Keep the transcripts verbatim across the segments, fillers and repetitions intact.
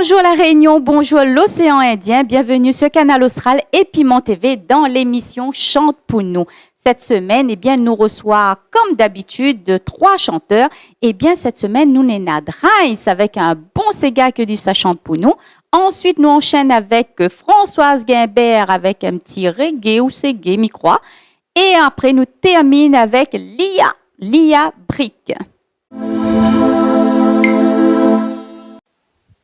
Bonjour La Réunion, bonjour l'océan Indien, bienvenue sur Kanal Austral et Piment T V dans l'émission Chante pou nou. Cette semaine, eh bien, nous reçoit, comme d'habitude, trois chanteurs. Eh bien, cette semaine, nou néna Drais avec un bon séga ke li sa shant pou nou. Ensuite, nou anshèn avec, euh, Françoise Guimbert avec un petit reggae ou séga, mi kroi. É apré, nou termine avec Lia, Lia Brick.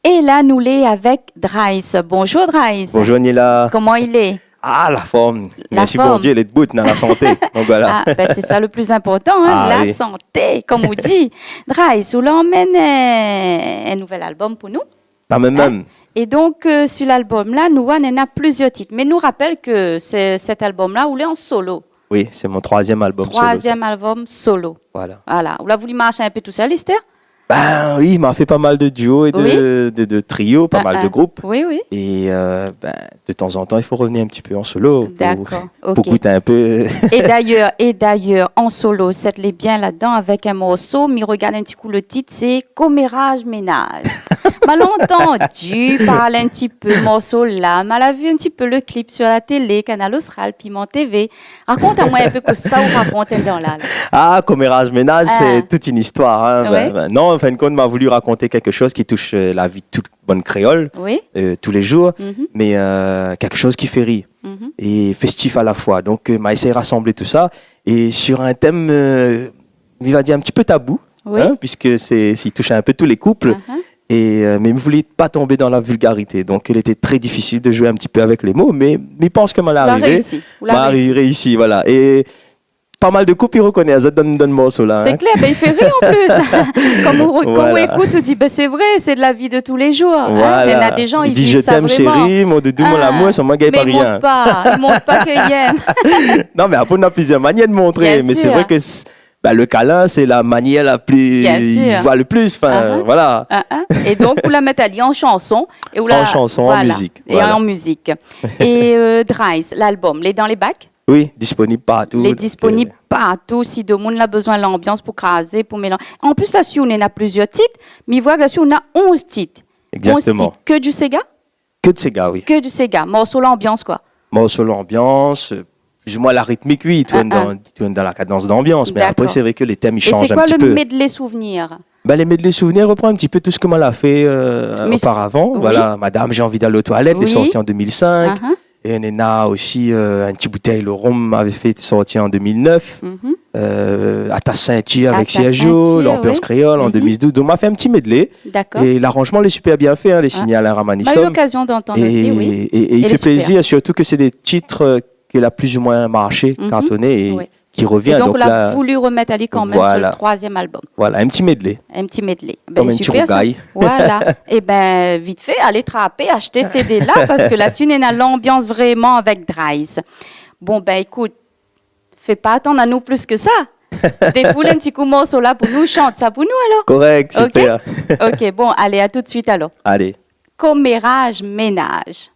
É la, nou lé avec Drais. Bonjour, Drais. Bonjour, Nila. Koman i lé ? Ah, la form. La form. Mèrsi Bondié, lé debout, dan la santé. Donc voilà. Ah, ben, c'est ça le plus important, hein, la santé, comme on dit. Ah oui. Drais, ou la amenn, euh, un nouvel album pou nou. Ah, mèm, hein ? Mèm. É donk, euh, sur l'album la, nou néna plusieurs titres. Mé nou rapèl ke sé, cet album la, ou lé an solo. Oui, c'est mon troisième album solo, ça. Troisième album solo. Voilà. Voilà. Ou la voulu marsh in pé tousèl, Esther ? Ben oui, ma fé pa mal de duo é de, oui, de, de trio, pa mal de group. Ah, ah. Oui, oui. Et, euh, ben, de temps en temps, il faut revenir un petit peu en solo pour, d'accord, ok, pour goûter un peu. Et d'ailleurs, et d'ailleurs, en solo, sèt lé bien ladan avèk in morso, mi regard in ti kou le titre, c'est Commérage ménage. Ma la antandu parl in ti pé morso la, ma la vu in ti pé le clip sur la télé, Kanal Austral, Piment T V. Rakont amoin in pé kosa ou rakont dan la, la. Ah, Commérage ménage, c'est toute une histoire, hein. Ah. Ouais. Ben, ben, non, en fin de compte, ma voulu rakonté kékshoz ki toush, euh, la vi de tout bann kréol, oui, euh, tous les jours, mhm, mé, euh, kékshoz ki fé rir, mhm, é festif à la fois. Donc, euh, ma éséy rasanblé tout sa. É sur un thème, euh, mi va dir in ti pé tabou, oui, hein, puisque c'est, i toush in pé tous les couples. Ah, ah. Et, euh, mé mi voulu pa tonm dan la vulgarité. Donc, il était très difficile de jouer un petit peu avec les mots, mé, mé mi pans ke ma la réussi. Ou la réussi. Ma réussi, voilà. É pa mal de koup i rekoné azot dan, dan le morso la, hein. C'est clair, ben, i fé rir an plis. Kan ou re-, kan ou ékout, ou di, ben, c'est vrai, c'est de la vie de tous les jours, hein. Voilà. Néna des gens, i di, i viv sa vréman. I di, « Je t'aime, chérie », « Mon doudou, mon amour », sa, moin, gingn pa rien. Ah, mé i mont pa, i mont pa ke i èm. Non, mé apré, néna plusieurs manièr de montré. Bien sûr. Mé c'est vrai que c'est, ben, le câlin, c'est la manière la plus, bien sûr, i voi le plus, enfin, voilà. Ah, ah. É donk, ou la mèt ali an shanson, é ou la, voilà. En chanson, en musique, voilà. Et en musique. É, euh, Drais, l'album, lé dan lé bak ? Oui, disponib partou. Lé disponib partou, si demoun la bezoin lanbians pou krazé, pou mélan-, an plis, la, si ou néna plusieurs titres, mi voi ke la, si ou néna onz titres. Exactement. Onz titres, ke du séga ? Ke de séga, oui. Ke du séga, morso lanbians, koi. Morso lanbians, euh, plus ou moins la rythmique, oui, i tourn dan, i tourn dan la kadans d'ambiance. Ah, ah. D'accord. Mé apré, c'est vrai que les thèmes, i shanj in ti pé. Et c'est quoi le medley souvenir ? Ben, le medley souvenir i repran in ti pé tout sak ma la fé, euh, auparavant. Mais, oui. Voilà, Madame, j'ai envie d'aller aux toilettes, lé sorti an deux mille cinq. Oui. Ah, ah. É néna osi, euh, In ti boutèy le rom, mavé fé sorti an deux mille neuf. Mhm. Euh, À ta ceinture avec Sergio, À ta ceinture, oui. L'Ambiance Créole en deux mille douze. Mhm. Donc, ma fé in ti medley. D'accord. É l'aranjman lé super bien fé, hein, lé signé Alain Ramanissom. Ah. Ma u l'okazion d'antann osi, oui. É, é, é i fé plézir, sirtou ke sé dé titres, euh, ke la plus ou moins marché, cartonné, é ki revien. Mhm. Oui. É donk, donk ou la voulu remèt ali kan mèm sur le troisième album. Voilà. Voilà, in ti medley. In ti medley. Kom in ti rougay. Ben, super sa. Voilà. É ben, vit fé, alé trapé, ashté CD la, parske la, si néna l'ambiance vréman avèk Drais. Bon, ben, ékout, fé pa atann anou plis ke sa. Défoul in ti kou morso la pou nou, shant sa pou nou, alor. Korèk, super. Ok ? Ok, bon, alé, à tout de suite, alor. Alé. Commérage ménage.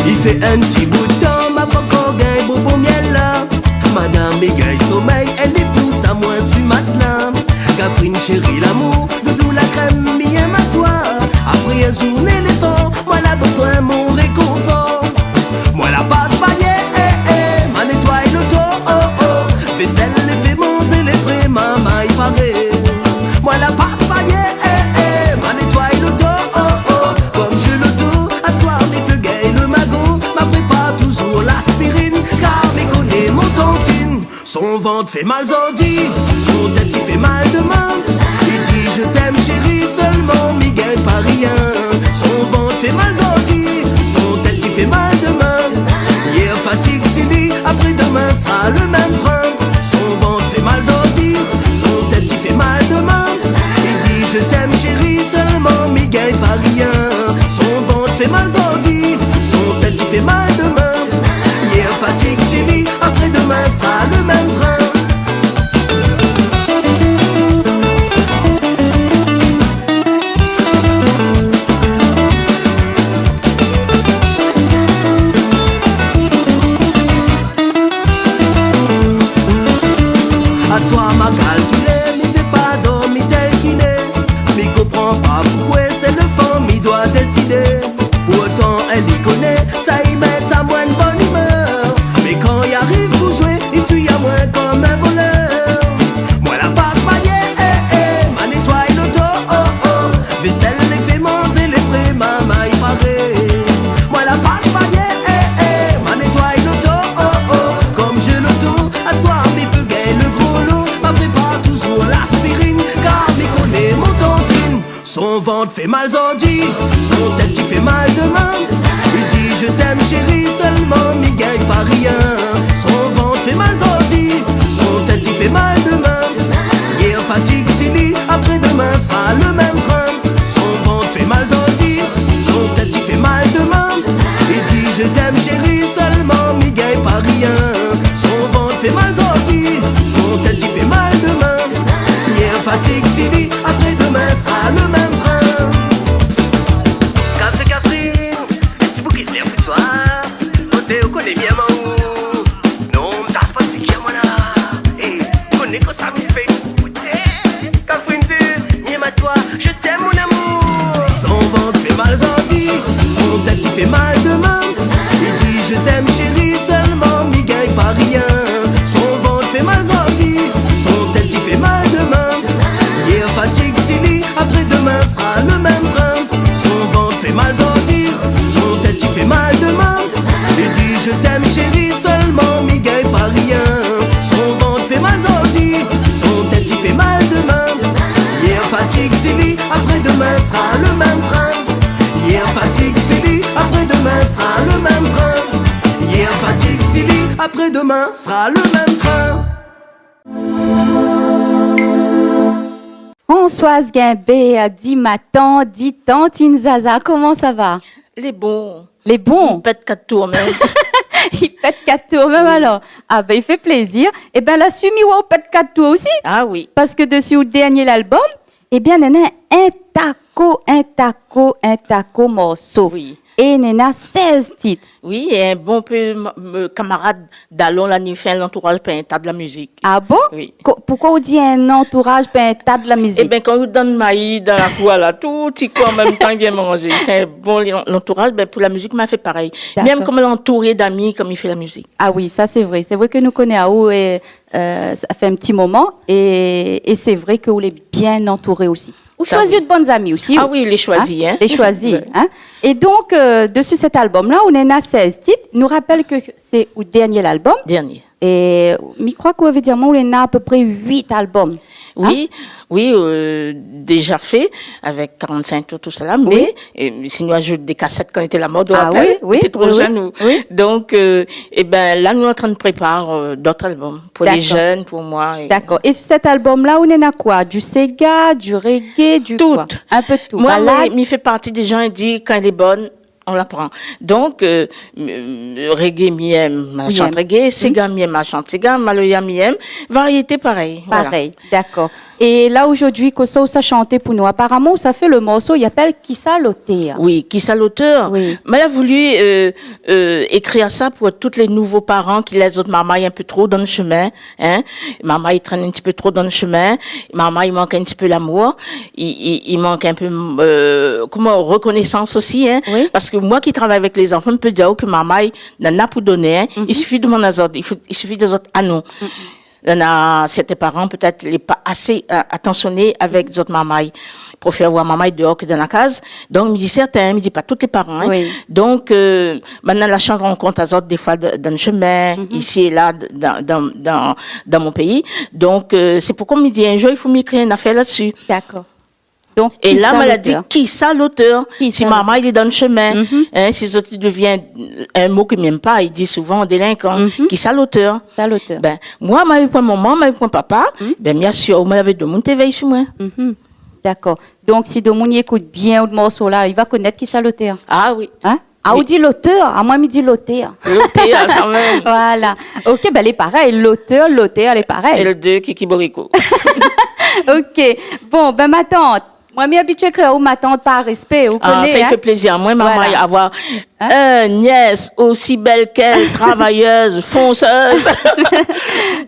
I fé in ti bout tan, ma pankor gingn bonbon miel la. Madam i gingn somèy, èl i pous amoin su matla. Kafrine shéri lamour, doudou la krèm, mi èm atoi. Apré in zourné léfor, moin la bezoin mon rékonfor. Moin la pas panié, eh, eh, ma nétoiy loto, oh, oh. Vésèl lé fé, manzé lé pré, marmay paré. Moin la pas panié, eh, eh, ma nétoiy loto, oh, oh. Kom zoué loto, aswar mi pé gingn le mago, ma prépar touzour l'aspirine, kar mi koné mon tantine. Son vant i fé mal zordi, son tèt i fé mal domin. Li di, « Je t'aime, chérie », sèlman mi gingn pa rien. Son vant i fé mal zordi, son tèt i fé mal domin. Yèr fatig fini, apré domin sra le mèm trin. Son vant i fé mal zordi, son tèt i fé mal domin. Li di, « Je t'aime, chérie », sèlman mi gingn pa rien. Son vant i fé mal zordi, son tèt i fé mal domin. Yèr fatig fini, apré domin sra le mèm trin. Fé mal zordi, son tèt i fé mal domin. I di, "Je t'aime, chérie", sèlman mi gingn pa rien. Son vant fé mal zordi, son tèt i fé mal domin. Yèr fatig si li, apré domin sra le mèm trin. Son vant fé mal zordi, son tèt i fé mal domin. I di, "Je t'aime, chérie", sèlman mi gingn pa rien. Son vant fé mal zordi, son tèt i fé mal domin. Yèr fatig si li, apré domin sra le mèm trin. Kafé Kafrine, in ti bout ki fé pou toi. Koté ou koné bien, maman. Non, tas pa di ki moin la. Eh, koné kosa mi fé. Kafrine, mi èm a toi, je t'aime, mon amour. Son vant fé mal zordi, son tèt i fé mal domin. I di, "Je t'aime, chérie", sèlman mi gingn pa rien. Son vant fé mal zordi, son tèt i fé mal domin. Yèr fatig si li, apré domin sra le mèm trin. Son vant fé mal zordi, son tèt i fé mal domin. I di, "Je t'aime, chérie", sèlman mi gingn pa rien. Son vant fé mal zordi, son tèt i fé mal domin. Yèr fatig si li, apré domin sra le mèm trin. Yèr fatig si li, apré domin sra le mèm trin. Yèr fatig si li, apré domin sra le mèm trin. Françoise Guimbert, di matant, di tantine Zaza, koman sa va ? Lé bon. Lé bon ? I pèt kat tour mèm. I pèt kat tour mèm, oui, alor. Ah ben, i fé plézir. Eh ben, la simi ou pèt kat tour osi. Ah oui. Parske desi out dernié album, eh ben, néna in tako, in tako, in tako morso. Oui. É néna sèz tit. Oui, é in bonpé m-, m-, kamarad dalon la ni fé in lantouraz pou in ta de la mizik. Ah bon ? Oui. Ko-, poukosa ou di in lantouraz pou in ta de la mizik ? Eh ben, kan ou donn mayi dan la kour la, tout ti koi an mèm tan i vien manzé. I fé in bon lan-, lantouraz, ben, pou la mizik, ma fé parèy. Dakor. Mèm kan ma antouré d'ami, kan mi fé la mizik. Ah oui, sa sé vré. Sé vré ke nou koné aou, é, euh, sa fé in ti moman, é, é sé vré ke ou lé bien antouré osi. Ou shoizi out bann zami osi, ou. Ah oui, lé shoizi, hein. Lé shoizi, hein. Ouais. É donk, euh, desi sèt album-la, ou néna sèz tit. Nou rapèl ke sé out dernié album. Dernié. É mi kroi ke ou lavé di amoin ou néna apépré uit album. Oui, oui, euh, déza fé, avèk karant-sink tour, tousala, mé, euh, si nou azout dé kasèt kan lété la mod, ou rapèl, lété tro jenn, ou. Ah oui, oui, oui. Donk, euh, é ben, la, nou lé antrin prépar, euh, d'ot album. Pou lé jenn, pou moin, é... Dakor. É su sèt album-la, ou néna koi ? Du séga, du reggae, du koi ? Tout. In pé de tout. Moin, mi, mi fé parti dé jan i di, kan lé bone, on la pran. Donk, euh, m-, m-, reggae, mi èm, ma shant reggae, séga, mi èm, ma shant séga, maloya, mi èm, variété, parèy. Voilà. Parèy, dakor. É la, zordi, kosa ou sa shanté pou nou ? Aparaman, ou sa fé le morso i apèl Kisa lotèr ? Oui, Kisa lotèr. Oui. Ma la voulu, euh, euh, ékrir sa pou tout lé nouvo paran ki lès zot marmay in pé tro dan le shemin, hein. Marmay i trène in ti pé tro dan le shemin, marmay i mank in ti pé lamour, i, i, i mank in pé, euh, koman, rekonésans osi, hein. Oui. Parske moin ki travay avèk lé zanfan, mi pé dir aou ke marmay néna pou doné, hein. Mhm. I sifi domann azot, i fo, i sifi di azot anon. Mhm. Néna sèrtin paran, pétèt, lé pa asé, euh, atansioné avèk zot marmay. Préfèr voir marmay déor ke dan la kaz. Donk, mi di sèrtin, mi di pa tout lé paran, hein. Oui. Donk, euh, moin néna la shans rankont azot défoi de, dan le shemin, isi é la, d-, dan, dan, dan, dan mon péi. Donk, euh, sé poukosa mi di, in zour, i fo mi ékri in afèr la dsi. Dakor. Donk, é la, ma la di, kisa lotèr ? Kisa lotèr ? Si marmay lé dan le shemin, hein, si zot i devien, in mo ke mi èm pa, i di souvan délinkan, kisa lotèr ? Kisa lotèr ? Ben, moin, ma lavé pran momon, ma lavé pran papa, ben, bien sir, moin lavé domoun té vèy su moin. Mhm. Dakor. Donk, si domoun i ékout bien out morso la, i va konèt kisa lotèr. Ah oui. Hein ? Ah, ou di lotèr, amoin mi di lotèr. Lotèr, sa mèm. Voilà. Ok, ben, lé parèy. Lotèr, lotèr, lé parèy. É le dé, kiki boriko. Ok. Bon, ben, matant, moin, mi abitié kriyé aou matant par respé, ou koné, hein. Ah, sa i fé plézir. Moin, marmay, avoir in nièce aussi belle qu'elle, travailleuse, fonceuse.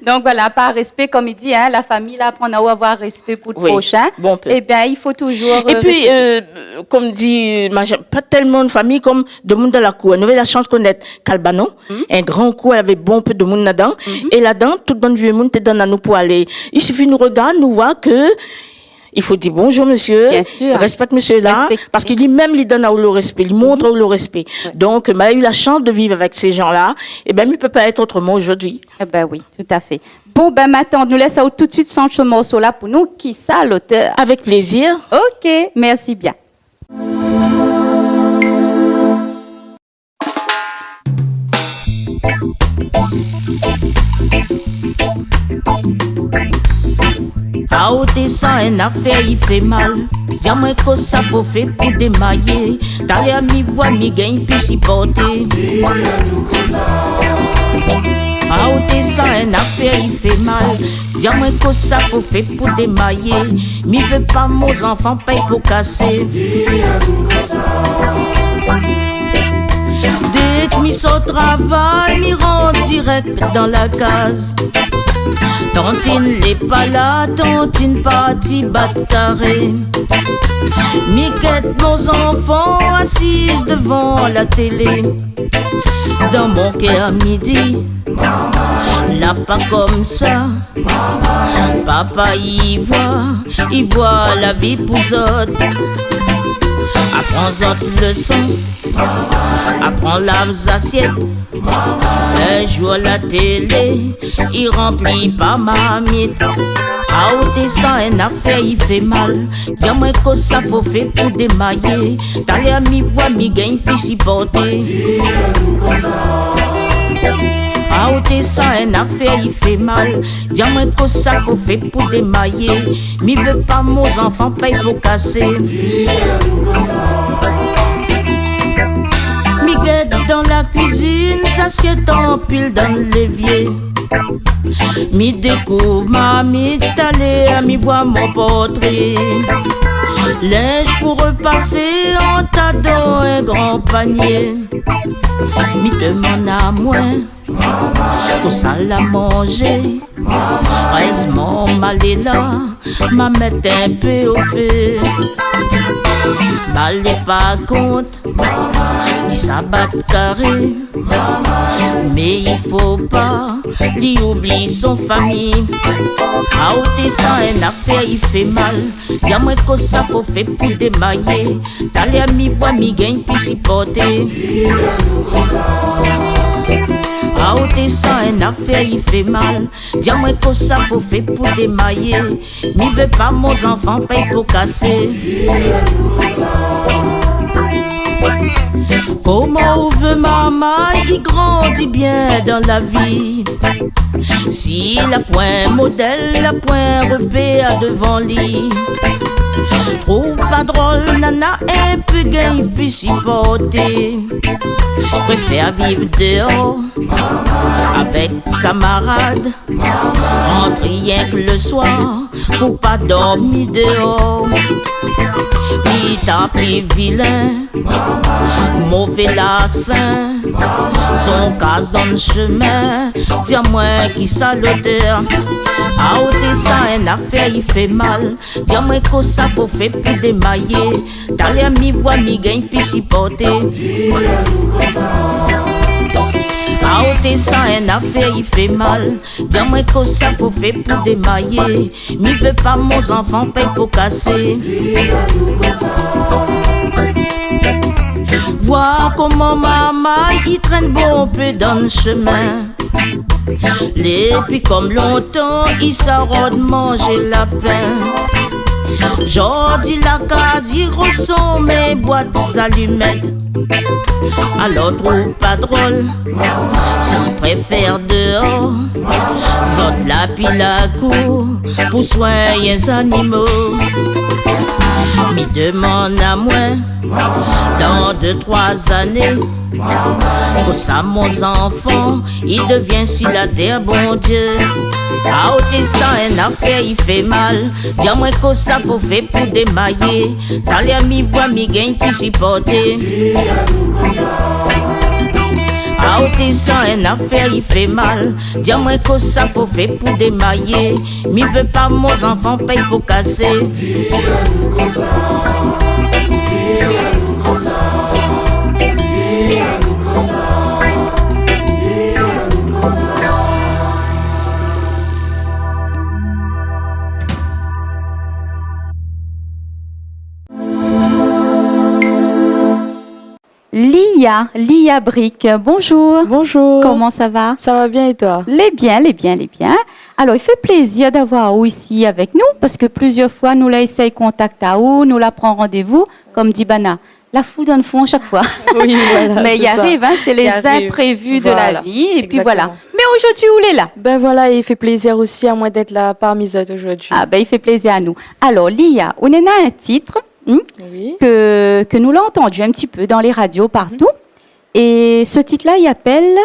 Donk voilà, par respé, kom i di, hein, la fami la aprann aou avoir respé pou le proshin. Oui, bonpé. Eh ben, i fo touzour, euh, respekté. É pi, euh, kom di, ma, pa tèlman de fami kom domoun dan la kour. Nou lavé la shans konèt Kalbanon, in gran kour, lavé bonpé domoun ladan. É ladan, tout bann vié moun té donn anou pou alé. I sifi nou regard, nou voi ke i fo di bonzour mésyé, respèk mésyé la, parske li mèm li donn aou le respé, li mont aou le respé. Bien sir. Bien sûr. Ouais. Donk, ma la u la shans de viv avèk sé jan-la, é ben, mi pé pa èt otroman zordi. Eh ben oui, tout à fait. Bon, ben, matant, nou lès aou tout de suite shant morso-la pou nou, Kisa lotèr ? Avèk plézir. Ok, mèrsi bien. Aou té san in nafèr i fé mal. Di amwin kosa fo fé pou démayé. Talèr mi vwa mi gingn pi sipòté. Aou té san in nafèr i fé mal. Di amwin kosa fo fé pou démayé. Mi vé pa mon zanfan pèy po kasé. Dèk mi sort travay, mi rant dirèk dan la kaz. Tantine lé pa la, tantine parti bat karé. Mi gèt mon zanfan asiz devan la télé. Dan mon kèr mi di, la pa konmsa. Papa i vwa, i vwa la vi pou zot. Aprann zot leson, aprann lav zasièt. In zour la télé i ranpli pa marmit. Aou té san in nafèr i fé mal. Di amwin kosa fo fé pou démayé. Talèr mi vwa mi gingn pi sipòté. Aou té san in nafèr i fé mal. Di amwin kosa fo fé pou démayé. Mi vé pa mon zanfan pèy po kasé. Mi gèt dan la kuizine, zasièt anpil dan lévié. Mi dékouv marmit, talèr mi vwa mon pòtré. Linz pou repasé, an ta dan in gran panié. Mi demann amwin kosa la manzé. Érèzman ma lé la, ma mèt in pé o fé. Ma lé pa kont li sa bat karé. Mé i fo pa li oubli son fami. Aou té san in nafèr i fé mal. Di amwin kosa fo fé pou démayé. Talèr mi vwa mi gingn pi sipòté. Aou té san in nafèr i fé mal. Di amwin kosa fo fé pou démayé. Mi vé pa mon zanfan pèy po kasé. Koman ou vé marmay i grandi bien dan la vi? Si la pwin modèl, la pwin repèr devan li. Trouv pa drol, nana in pé gingn pi sipòté. Préfèr viv déor avèk kamarad. Rant rienk le soir pou pa dormi déor. Pli tar pli vilin, mové lasin. Son kaz dan shemin, di amwin kisa lotèr. Aou té san in nafèr i fé mal. Di amwin kosa fo fé pou démayé. Talèr mi vwa mi gingn pi sipòté. Aou té san in nafèr i fé mal. Di amwin kosa fo fé pou démayé. Mi vé pa mon zanfan pèy po kasé. Vwa koman marmay i trènn bonpé dan shemin. Lé pi konm lontan i sa rod manzé lapin. Zordi la kaz i resanm in bwat zalimèt. Alor trouv pa drol si préfèr déor. Zot la pi lakour pou swagn zanimo. Mi demann amwin, dan dé trwa zané, kosa mon zanfan i devien si la tèr, Bondié? Aou té san in nafèr i fé mal. Di amwin kosa fo fé pou démayé. Talèr mi vwa mi gingn pi sipòté. Aou té san in nafèr i fé mal. Di amwin kosa fo fé pou démayé. Mi vé pa mon zanfan pèy po kasé. Li Ah, Lia Brick, bonjour. Bonjour. Koman sa va ? Sa va bien é toi ? Lé bien, lé bien, lé bien. Alor, i fé plézir d'avoir aou isi avèk nou, parske plizièr foi nou la éséy kontakt aou, nou la pran randévou, konm di banna, la fou dan lo fon shak foi. Oui, voilà, sé sa. Mé i ariv, hein, sé lé inprévi de la vi, é pi voilà. Mé zordi ou lé la. Ben voilà, é i fé plézir osi amoin d'èt la parmi zot zordi. Ah ben, i fé plézir anou. Alor, Lia, ou néna in tit, hmm, ke, ke nou la antandi in ti pé dan lé radio partou. É se tit-la, i apèl ?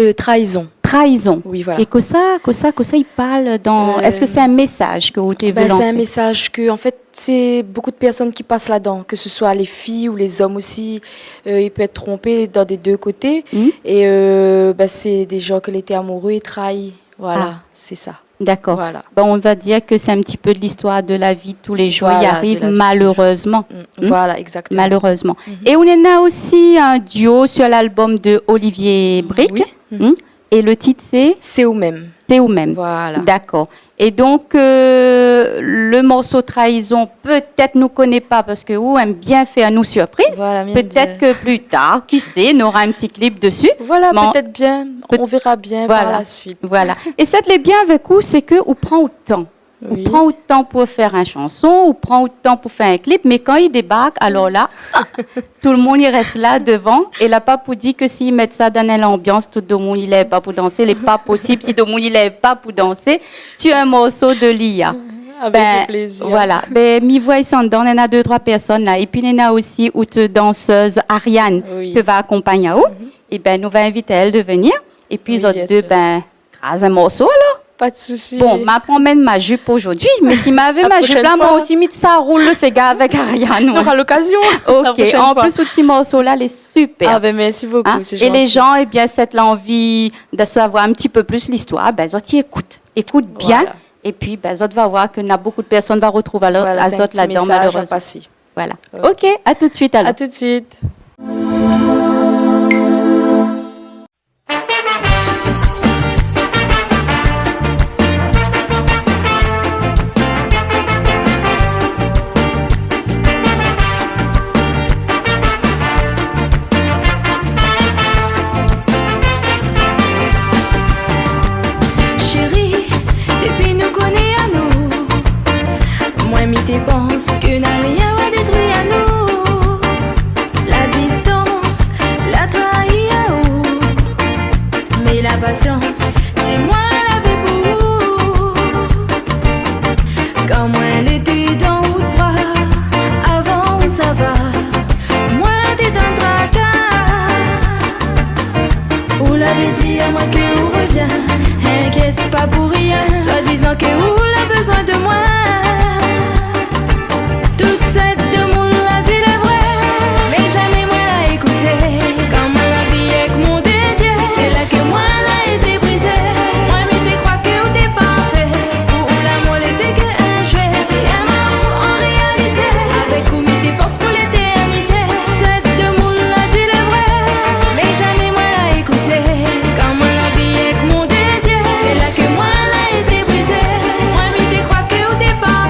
Euh, Trahison. Trahison. Oui, voilà. É kosa, kosa, kosa i parl dan, èske sé in mésaz ke ou té vé lansé ? Ben, sé in mésaz ke, an fèt, sé bonpé de pèrsone ki pas ladan, ke se soi lé fiy ou lé zom osi, euh, i pé èt tronpé dan dé dé koté. Mhm. É, euh, ben, sé dé jan ke lété amouré é trayi. Voilà, sé sa. Dakor. Voilà. Ben, on va dir ke sé in ti pé de listoir de la vi de tou lé zour. Voilà, i ariv, malerezman. Mm, voilà, exactement. Malerezman. Mhm. É ou néna osi in duo sur l'album de Olivier Brick. Oui. Mhm. É le tit sé ? Sé ou mèm. Sé ou mèm. Voilà. Dakor. É donk, euh, le morso Trahison, pétèt nou koné pa, parske ou èm bien fé anou sirpriz. Voilà, mi èm bien. Pétèt ke pli tar, ki sé, nora in ti klip dési. Voilà, pétèt bien. On verra bien par la suite. Voilà. É sak lé bien avèk ou, sé ke ou pran out tan. Ou pran out tan pou fé in shanson, ou pran out tan pou fé in klip, mé kan i débark, alor la, tout le moun i rès la dovan, é la pa pou di ke si i mèt sa dan in lanbians, tout domoun i lèv pa pou dansé, lé pa posib, si domoun i lèv pa pou dansé, sur in morso de Lia. Avèk plézir. Ben, voilà. Ben, mi voi isi andan, néna dé, troi pèrsone la. É pi, néna osi out dansèz Ariane, ke va akonpagn aou. Mhm. É ben, nou va invit aèl de venir. É pi, zot dé, ben, kraz in morso, alor. Pa de sousi. Bon, ma pa amenn ma zip zordi, mé si mavé ma zip la, moin osi, mi sa roul le séga avèk Ariane, ouais. Nora lokazion. Ok. La proshèn foi. An plis, out ti morso la, lé super. Ah ben, mèrsi bokou, sé zanti. É lé jan, é bien, si zot la anvi de savoir in ti pé plis listoir, ben, zot i ékout. Ékout bien. Voilà. É pi, ben, zot va voir ke na bonpé de pèrsone va retrouv alor, voilà, sé in ti mésaz a pasé. Voilà. Ok. Ok, à tout de suite, alor. À tout de suite. Shéri, dépi nou koné anou, moin mi té pans ke na rien va détrui anou. La distans la trayi aou, mé la pasians, sé moin lavé pou ou. Kan moin lété dan out bra, avan ou sava, moin té dan traka. Ou lavé di amoin ke ou revien, inkièt pa pou rien, soi-dizan ke ou la bezoin de moin. Tout sak demoun la di lé vré, mé zamé moin la ékouté. Kan moin la vi èk mon dé zié, sé la ke moin la été brizé. Moin mi té kroi ke ou té parfé, pou ou lamour lété ke in zoué. Mé in amour an réalité, avèk ou mi té pans pou létèrnité. Sak demoun la di lé vré, mé zamé moin la ékouté. Kan moin la vi èk mon dé zié, sé la ke moin la été brizé. Moin mi té kroi ke ou té parfé,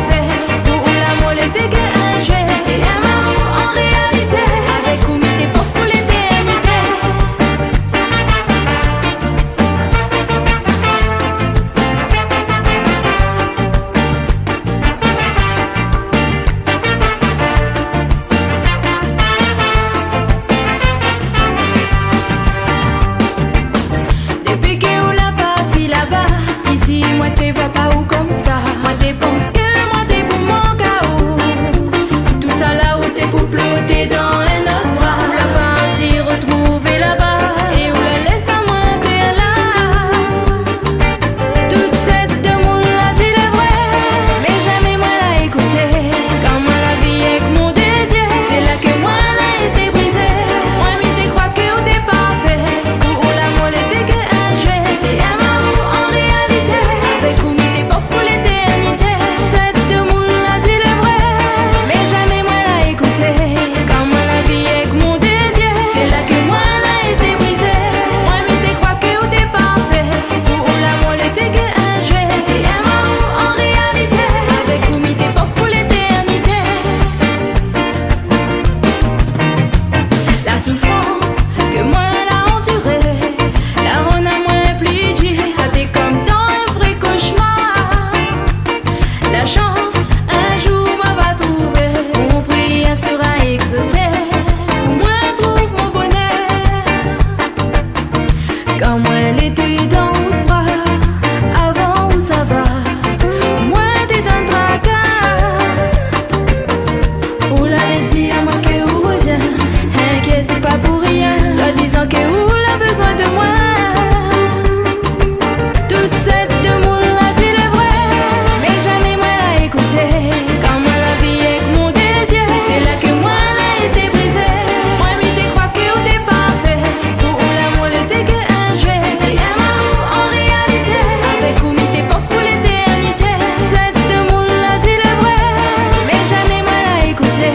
Kan moin lété dan out bra, avan ou sava, moin té dan traka. Ou la di amoin ke ou revien, inkièt pa pou rien, swadizan ke ou la bezoin de moin. Tout sèt demoun la di le vré, mé zamé moin la ékouté. Kan moin la vi èk mon dézié, sé la ke moin la été brizé. Moin mi té kroi ke ou té parfé, pou ou lamour lété ke in zoué. Lété in amour an réalité, avèk ou mi té pans pou létèrnité. Sèt demoun la di le vré, mé zamé moin la ékouté.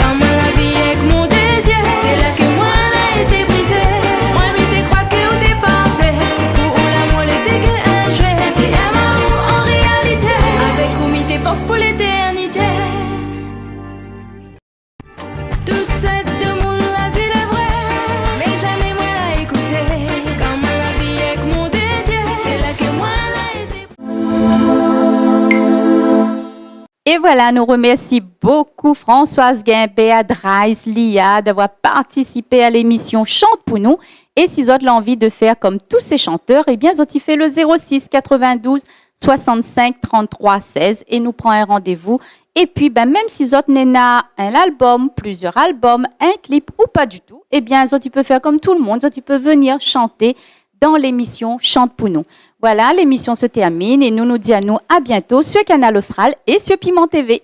Kan moin la vi èk mon dézié, sé la ke moin la été brizé. Moin mi té kroi ke ou té parfé, pou ou lamour lété ke in zoué. Lété in amour an réalité, avèk ou mi té pans pou létèrnité. Tout sèt demoun la di le vré, mé zamé moin la ékouté. Kan moin la vi èk mon dézié, sé la ke moin la été. Et voilà, nous remercions beaucoup Françoise Guimbert, Draïs, Lia d'avoir participé à l'émission Chante pou nou. Et si zot la anvi de faire comme tous ces chanteurs, eh bien, zot i fé le zéro six quatre-vingt-douze soixante-cinq trente-trois seize et nou pran in randévou. Et puis, ben, mèm si zot néna in album, plusieurs albums, un clip ou pas du tout, eh bien, zot i pé faire comme tout le monde, zot i pé venir chanter dans l'émission Chante pou nou. Voilà, l'émission se termine et nous nous disons à bientôt sur Kanal Austral et sur Piment T V.